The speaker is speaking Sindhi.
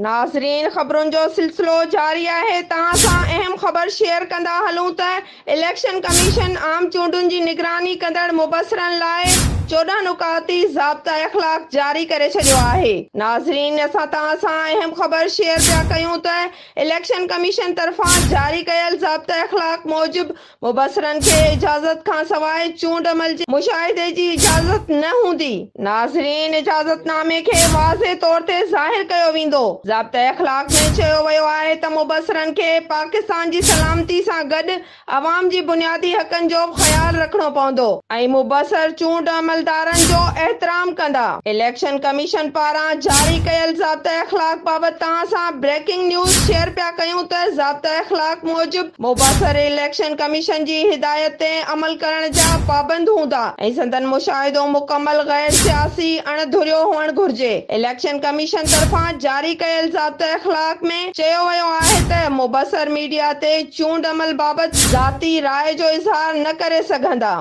ناظرين خبرن جو سلسلو جاري آهي توهان سان اهم خبر شيئر ڪندا هلون ته اليڪشن ڪميشن عام چونڊن جي نگراني ڪندڙ مبصرن لاء 14 نڪاتي ضابطه اخلاق جاري ڪري ڇڏيو آهي. ناظرين اسان توهان سان اهم خبر شيئر پيا ڪيون ته اليڪشن ڪميشن طرفان جاري ڪيل ضابطه اخلاق موجب مبصرن کي اجازت کانسواء چونڊ عمل جي مشاهدي جي اجازت نه هوندي. ناظرين اجازت نامي کي واضح طور تي ظاهر ڪيو ويندو. ضابطه اخلاق ۾ چيو ويو آهي ته مبصرن کي پاڪستان جي سلامتي سان گڏ عوام جي بنيادي حقن جو به خيال رکڻو پوندو ۽ مبصر چونڊ عملدارن جو احترام ڪندا. اليڪشن ڪميشن پاران جاري ڪيل ضابطه اخلاق بابت توهان سان بريڪنگ نيوز شيئر پيا ڪيون ته ضابطه اخلاق موجب مبصر اليڪشن ڪميشن جي هدايت تي عمل ڪرڻ جا پابند هوندا ۽ سندن مشاهدو مڪمل غير سياسي اڻ ڌريو هئڻ گهرجي. اليڪشن ڪميشن طرفان جاري ڪيل ضابطه اخلاق ۾ چيو ويو آهي ته مبصر ميڊيا تي چونڊ عمل بابت ذاتي راء جو اظهار نه ڪري سگهندا.